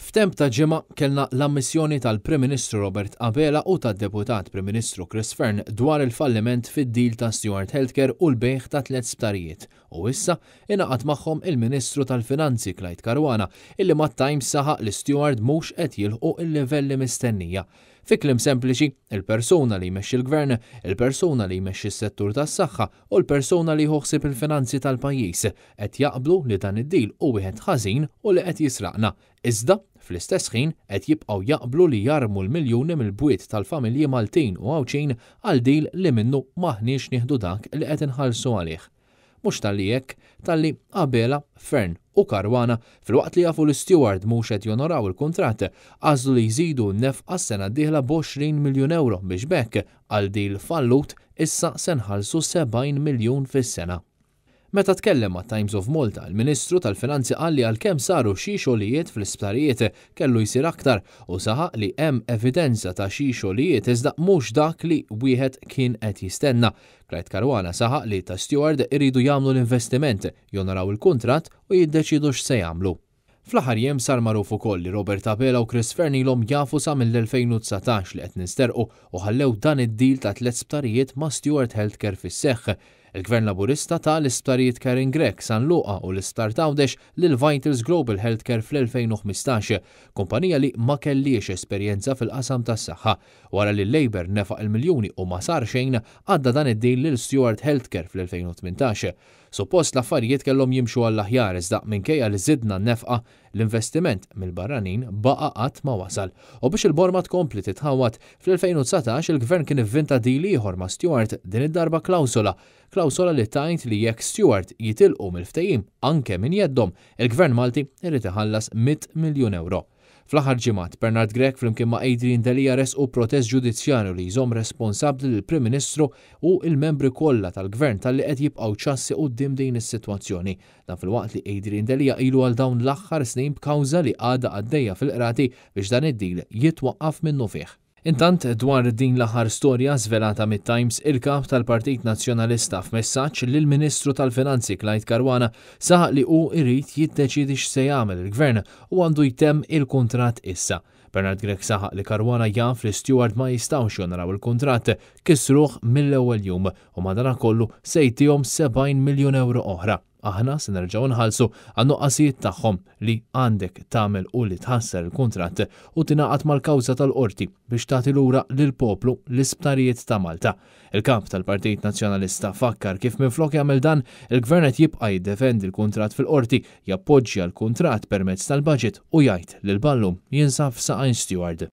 F'temp ta' ġimgħa kellna l-ammissjoni tal-Prim Ministru Robert Abela u tad-Deputat Prim Ministru Chris Fearne dwar il-falliment fid-deal ta' Steward Healthcare u l-bejgħ ta' tlett sptarijiet. U issa ingħaqad magħhom il-Ministru tal-Finanzi Clyde Caruana illi mat-Times saħaq li Steward mhux qed jilħqu l-livelli mistennija. Fi kliem sempliċi, il-persuna li jmexxi l-Gvern, il-persuna li jmexxi s-settur tas-saħħa u l-persuna li jieħu ħsieb il-finanzi tal-pajjiż qed jaqblu li dan id-deal hu wieħed ħażin u li qed jisraqna. Iżda, fl-istess ħin qed jibqgħu jaqblu li jarmu l-miljuni mill-bwiet tal-familji Maltin u Għawdxin għal deal li minnu m'aħniex nieħdu dak li qed inħallsu għalih. Mhux talli hekk, talli Abela, Fearne u Caruana, filwaqt li jafu li Steward mhux qed jonoraw il-kuntratt, għażlu li jżidu n-nefqa s-sena d-dieħla b'20 miljun ewro biex b'hekk, għal deal fallut, issa se nħallsu 70 miljun fis-sena. Meta tkellem mat-Times of Malta, il-Ministru tal-Finanzi qal li għalkemm saru xi xogħlijiet fl-isptarijiet, kellu jsir aktar u saħaq li hemm evidenza ta' xi xogħlijiet iżda mhux dak li wieħed kien qed jistenna. Clyde Caruana saħaq li ta' Steward iridu jagħmlu l-investiment, jonoraw il-kuntratt u jiddeċiedu x'se jagħmlu. Fl-aħħar jiem sar magħruf ukoll li Robert Abela u Chris Fearne ilhom jafu sa mill-2019 li qed ninsterqu u ħallew dan id-deal ta' tlett sptarijiet ma' Steward Healthcare fis-seħħ. Il-Gvern Laburista ta l-isptarijiet Karen Grech, San Luqa u l-Isptar t'Għawdex lil Vitals Global Healthcare fl-2015, kumpanija li ma kellhiex esperjenza fil-qasam tas-saħħa. Wara li l-Labour nefaq il-miljuni u ma sar xejn, għadda dan id-deal lil Steward Healthcare fl-2018. Suppost l-affarijiet kellhom jimxu għall-aħjar iżda minkejja li żidna n-nefqa, l-investiment mill-barranin baqa' qatt ma wasal. U biex il-borma tkompli titħawwad, fl-2019 il-Gvern kien ivvinta deal ieħor ma' Steward, din id-darba klawsola. Klawsola li tgħid li jekk Steward jitilqu mill-ftehim anke minn jeddhom, il-Gvern Malti irid iħallas 100 miljun ewro. Fl-aħħar ġimgħat, Bernard Grech flimkien ma' Adrian Delia ressqu protest ġudizzjarju li jżomm responsabbli lill-Prim Ministru u l-membri kollha tal-Gvern talli qed jibqgħu ċassi quddiem din is-sitwazzjoni. Dan filwaqt li Adrian Delia ilu għal dawn l-aħħar snin b'kawża li għadha għaddejja fil-Qrati biex dan id-deal jitwaqqaf minnufih. Intant, dwar din l-aħħar storja żvelata mit-Times, il-Kap tal-Partit Nazzjonalista f'messaġġ lill-Ministru tal-Finanzi Clyde Caruana saħaq li hu jrid jiddeċiedi x'se jagħmel il-Gvern u għandu jtemm il-kuntratt issa. Bernard Grech saħaq li Caruana jaf li Steward ma jistgħux jonoraw il-kuntratt, kisruh mill-ewwel jum u madanakollu se jtihom 70 miljun ewro oħra. Aħna se nerġgħu nħallsu għan-nuqqasijiet tagħhom li għandek tagħmel hu li tħassar il-kuntratt u tingħaqad mal-kawża tal-Qorti biex tagħti lura lill-poplu l-isptarijiet ta' Malta. Il-Kap tal-Partit Nazzjonalista fakkar kif minflok jagħmel dan, il-Gvern qed jibqa' jiddefendi l-kuntratt fil-Qorti, jappoġġja l-kuntratt permezz tal-budget u jgħid li l-ballun jinsab f'saqajn Steward.